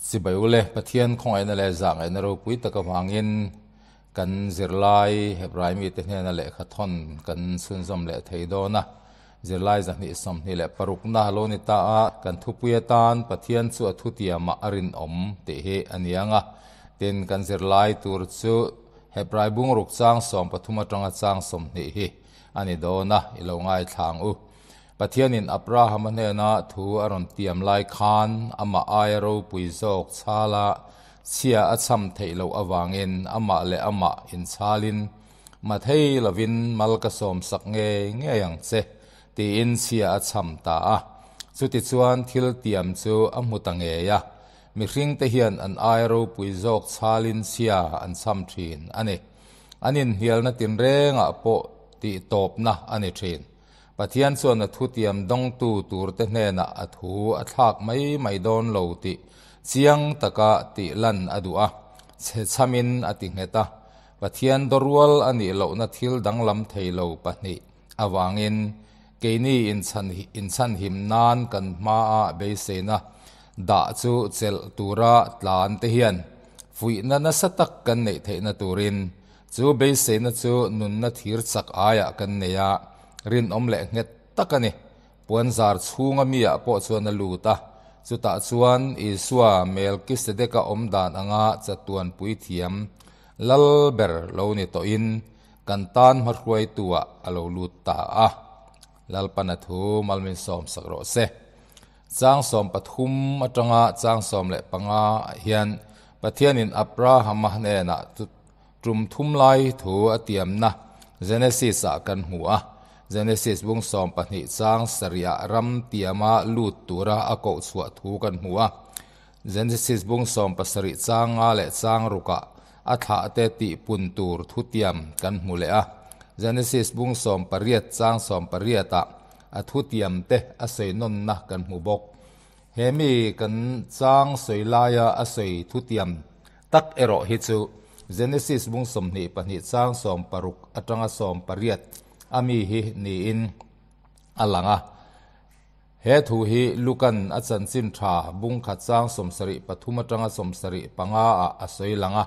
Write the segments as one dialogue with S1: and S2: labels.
S1: Chibai ule, Pathian khawngaihna leh zahngaihna ropui tak avangin kan zirlai Hebrai mite hnena lehkha thawn kan chhunzawm leh thei dawn a. Zirlai 226na a lo ni ta a, kan thupui atan Pathian chu a thutiamah a rinawm tih hi a ni ang a. Tin, kan zirlai tur chu Hebrai bungruk chang 13 atanga chang 20 hi a ni dawn a, i lo ngaithla ang u. Pathianin Abrahama hnena thu a rawn tiam lai khan amah aia ropui zawk chhala chhia a chham theih loh avangin amah leh amah inchhalin, Mathei lovin mal ka sawmsak ngei ngei ang che, tiin chhia a chham ta a. Chutichuan thil tiam chu a hmu ta ngei a. Mihringte hian an aia ropui zawk chhalin chhia an chham thin a ni. An inhnialna tinrengah pawh tihtawpna a ni thin. Pathian chuan a thutiam dawngtu turte hnenah a thu a thlak mai mai dawn lo tih chiang taka tih lan a duh a, chhe chhamin a ti nghet a. Pathian dawrual a nih lohna thil danglam thei lo pahnih avangin keini inchhanhim nan kan hmaah beiseina dah chu chelh tura tlan te hian fuihna nasa tak kan neih theihna turin Chu beiseina chu nunna thir chak aiah kan nei a, rinawm leh nghet tak a ni. Puanzar chhunga miah pawh chuan a lut a, chutah chuan Isua Melkisedeka awm dan anga chatuan puithiam lal ber lo ni tawhin kan tan hmahruaituah a lo lut ta a. Lalpana thu malmin sawmsak rawh se. Chang 13 atanga chang 15 ah hian Pathianin Abrahama hnenah tum thum lai thu a tiamna Genesis ah kan hmu a. Genesis bung 12 chang 7 ah ram tiama lut tura a koh chhuah thu kan hmu a. Genesis bung 70 chang 5 leh chang 6 ah a thlah te tihpun tur thu tiam kan hmu leh a. Genesis bung 18 chang 18 ah a thu tiam te a sawi nawnna kan hmu bawk. He mi kan chang sawi laia a sawi thu tiam tak erawh hi chu Genesis bung 22 chang 16 atanga 18 a mi hi niin a lang a. He thu hi Lukan a chanchin tha bung khat chang 73 atanga 75 ah a sawi lang a.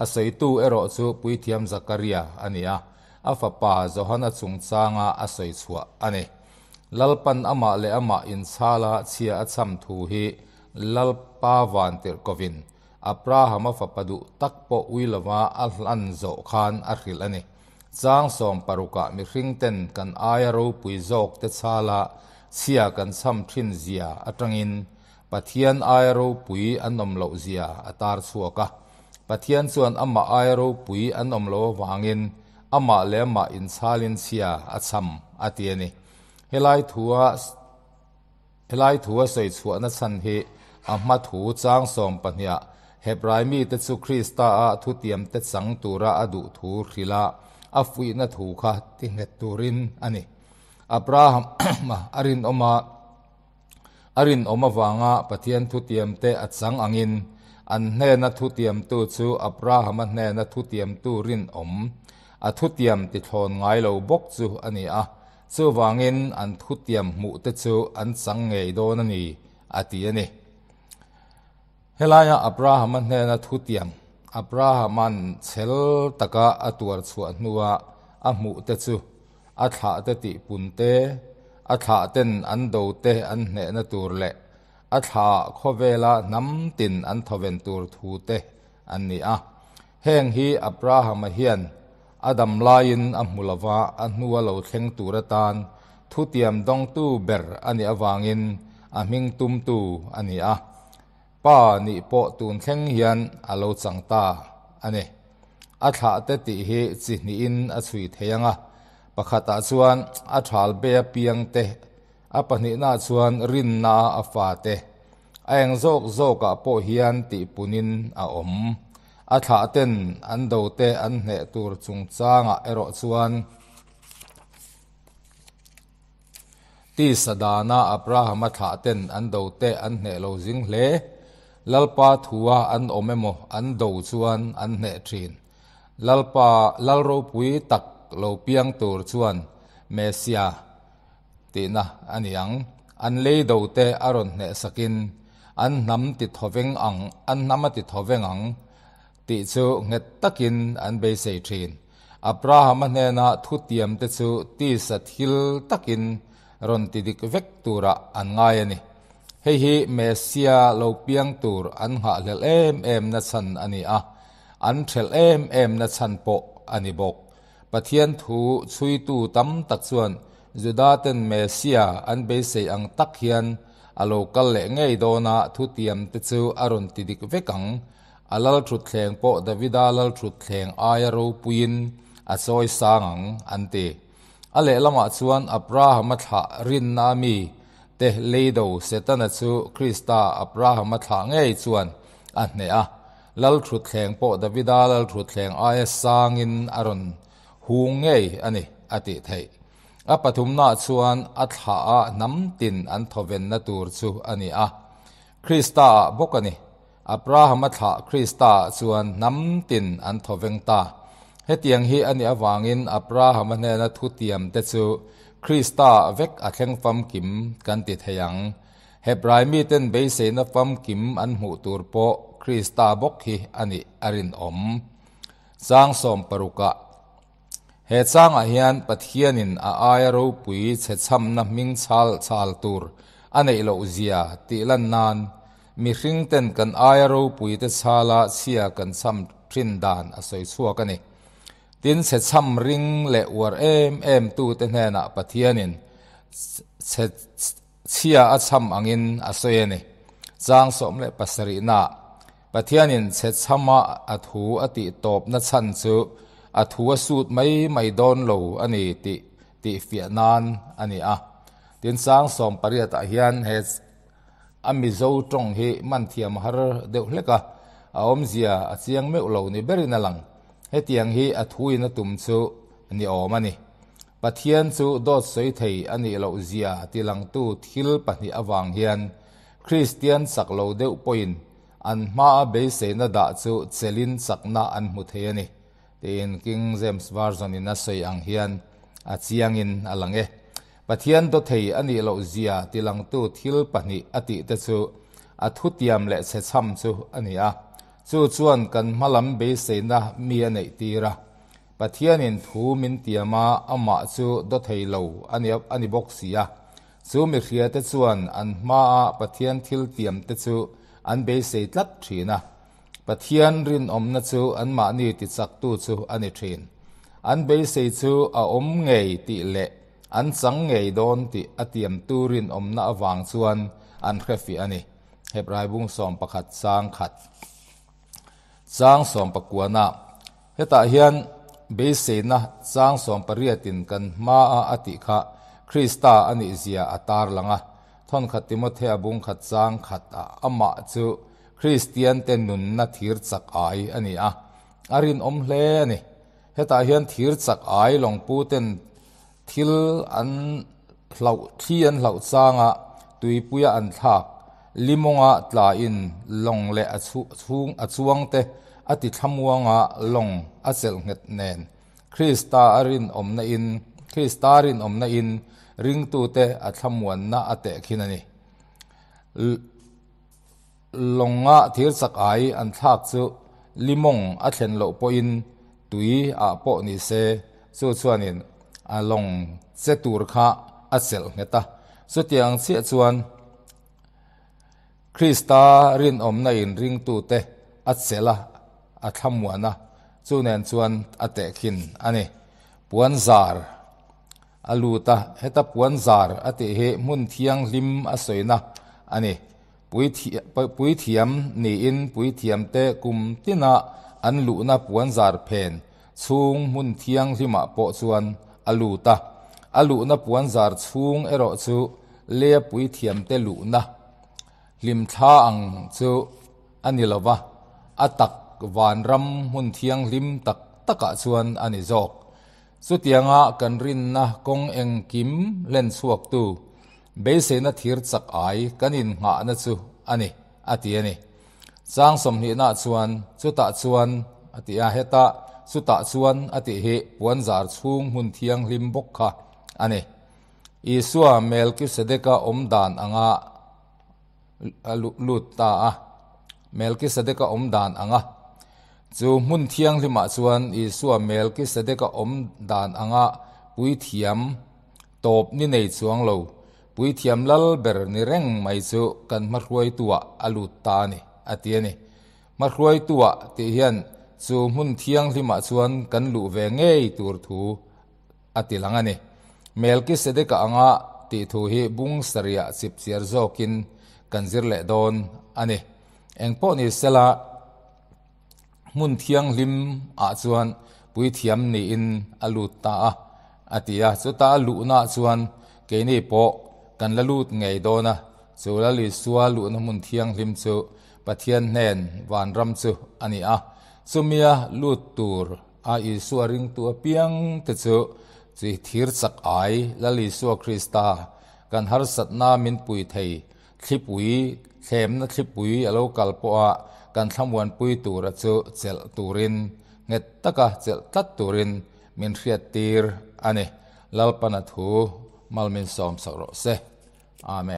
S1: A sawitu erawh chu Puithiam Zakaria a ni a, a fapa Johana chungchanga a sawi chhuah a ni. Lalpan amah leh amah inchala chhia a chham thu hi Lalpa van tirh kovin Abrahama fapa duh tak pawh ui lova a hlan zawh khan a hrilh a ni. Chang 16 ah mihring ten kan aia ropui zawk te chhala chhia kan chham thin zia atangin Pathian aia ropui an awm loh zia a tar chhuak a. Pathian chuan amah aia ropui an awm loh avangin amah leh amah inchalin chhia a chham a ti a ni. Helai thua helai thua sawi chhuahna chhan hi a hma thu chang 12 ah Hebrai mite chu Krista a thutiam te chang tura a duh thu hrilha a fuihna thu kha ti nghet turin a ni. Abraham a rinawma a rinawm avanga Pathian thutiam te a chang angin an hnena thutiamtu chu Abrahama hnena thutiamtu rinawm a thutiam ti thlawn ngai lo bawk chu a ni a. Chuvangin an thutiam hmuh te chu an chang ngei dawn a ni a ti a ni. Helaia Abrahama hnena thutiam Abrahaman chhel taka a tuar chhuah hnua a hmuh te chu a thlah te tihpun te, a thlah ten an do te an hnehna tur leh a thlah khawvela hnam tin an thawven tur thu te an ni a. Heng hi Abrahama hian a dam laiin a hmu lova a hnua lo thleng tur atan thutiam dawngtu ber a nih avangin a hming tumtu a ni a. Pa nih pawh tun thleng hian a lo chang ta a ni. A thlah te tih hi chi hnihin a chhui thei ang a, pakhatah chuan a thal be a piang te, a pahnihnaah chuan rinna a fa te. A eng zawk zawkah pawh hian tihpunin a awm. A thlah ten an do te an hneh tur chungchangah erawh chuan tisa dana Abrahama thlah ten an do te an hneh lo zing hle. Lalpa thua an awm emaw an do chuan an hneh thin. Lalpa lalropui tak lo piang tur chuan Messia tihna a ni ang. An lei do te a rawn hneh sakin. an hnam ti thawveng ang, an hnam a ti thawveng ang tih chu nghet takin an beisei thin. Abrahama hnena thutiamte chu tisa thil takin rawn ti dik vek turah an ngai a ni. Hei hi Messia lo piang tur an nghahhlelh em em na chhan a ni a, an thelh em em na chhan pawh a ni bawk. Pathian thu chhuitu tam tak chuan Judaten Messia an beisei ang tak hian a lo kal leh ngei dawn a, thutiamte chu a rawn ti dik vek ang. A lalthutthleng pawh Davida lalthutthleng aia ropuiin a chawi sang ang, an ti. A lehlamah chuan Abrahama thlah rinna mi te leido Setana chu Krista Abrahama thlah ngei chuan a hneh a. Lalthutthleng pawh Davida lalthutthleng aia sangin a rawn hung ngei a ni, a tih theih. A pathumnaah chuan a thlah a hnam tin an thawvenna tur chu a ni a. Krista-ah bawk a ni. Abrahama thlah Krista-ah chuan hnam tin an thawveng ta. Hetiang hi a nih avangin Abrahama hnena thutiamte chu Krista-ah vek a thleng famkim kan ti thei ang. Hebrai miten beiseina famkim an hmuh tur pawh Krista bawk hi a nih a rinawm. Chang sawmparukah He changah hian Pathianin a aia ropui chhechhamna hming chhal chhal tur a neih loh zia tih lan nan mihring ten kan aia ropui te chhala chhia kan chham thin dan a sawi chhuak a ni. Tin chhechham ring leh uar em em tu te hnenah Pathianin chhe chhia a chham angin a sawi a ni. Chang 17 naah Pathianin chhechhama a thu a tih tawpna chhan chu a thu a sut mai mai dawn lo a ni tih tih fiah nan a ni a. Tin chang 18 ah hian he a Mizo tawng hi man thiam har deuh hlek a, a awmzia a chiang meuh lo ni berin a lang. Hetiang hi a thuin a tum chu ni awm a ni. Pathian chu dawt sawi thei a nih loh zia tilangtu thil pahnih avang hian Kristian chak lo deuh pawhin an hmaa beiseina dah chu chelin chakna an hmu thei a ni, tiin King James Version in a sawi ang hian a chiangin a lang e. Pathian dawthei a nih loh zia tilangtu thil pahnih a tih te chu a thutiam leh chhechham chu a ni a, chu chuan kan hmalam beiseina mi a neih tir a. Pathianin thu min tiam a, amah chu dawthei lo a ni bawk si a. Chu mihriate chuan an hmaa Pathian thil tiamte chu an beisei tlat thin a. Pathian rinawmna chu anmahni tichaktu chu a ni thin. An beisei chu a awm ngei tih leh an chang ngei dawn tih a tiamtu rinawmna avang chuan an hrefiah a ni. Hebrai bung 11 chang khat. Chang sawmpakuana. Hetah hian beiseina chang sawmpariatin kan hmaa a tih kha Krista a nih zia a tar lang a. Thawnkhat Timothea bung khat chang khat ah amah chu Kristiante nunna thir chak ai a ni a, a rinawm hle a ni. Hetah hian thir chak ai lawngputen Thil an hlauh thli an hlauh changa tuipuia an thlak, limawnga tlain lawng leh a chhung a chuangte a ti thlamuanga lawng a chelh nghet nen Krista a rinawmna in Krista rinawmna in ringtute a thlamuanna a tehkhin a ni. Lawnga thir chak ai an thlak chu limawng a thlen loh pawhin tui ah pawh ni se, chu chuanin a lawng che tur kha a chelh nghet a. Chutiang chiah chuan Krista rinawmna in ringtute a chelh a, a thlamuan a, chu nen chuan a tehkhin a ni. Puanzar a lut a, heta puanzar a tih hi hmun thianghlim a sawina a ni. Puithiam niin puithiamte kum tina an luhna puanzar phen chhung hmun thianghlimah pawh chuan a lut a. A luhna puanzar chhung erawh chu lea puithiamte luhna hlimthla ang chu a ni lo va, a tak vanram hmun thianghlim tak takah chuan a ni zawk. Chutianga kan rinna kawng engkim hlen chhuaktu Beiseina thir chak ai kan innghahna chu a ni, a ti a ni. Chang sawmhnihnaah chuan, Chutah chuan, a ti a, heta chutah chuan a tih hi puanzar chhung hmun thianghlim bawk kha a ni. Isua Melkisedeka awm dan anga. a lut ta a. Melkisedeka awm dan anga chu hmun thianghlimah chuan Isua Melkisedeka awm dan anga puithiam tawp ni nei chuang lo, puithiam lal ber ni reng mai chu kan hmahruaituah a lut ta a ni, a ti a ni. Hmahruaituah tih hian chu hmun thianghlimah chuan kan luh ve ngei tur thu a ti lang a ni. Melkisedeka anga tih thu hi bung sarihah chipchiar zawkin kan zir leh dawn a ni. Eng pawh ni sela, hmun thianghlim ah chuan puithiam niin a lut ta a, a ti a. Chuta a luhnaah chuan keini pawh kan la lut ngei dawn a, chu Lal Isua luhna hmun thianghlim chu Pathian hnen vanram chu a ni a. Chumia lut tur a Isua ringtu apiang te chu chi thir chak ai Lal Isua Krista kan harsatna min pui thei thlipui thlemna thlipui a lo kal pawha kan thlamuanpui tura chu chelh turin nghet taka chelh tlat turin min hriattir a ni. Lalpana thu mal min sawmsak rawh se. Amen.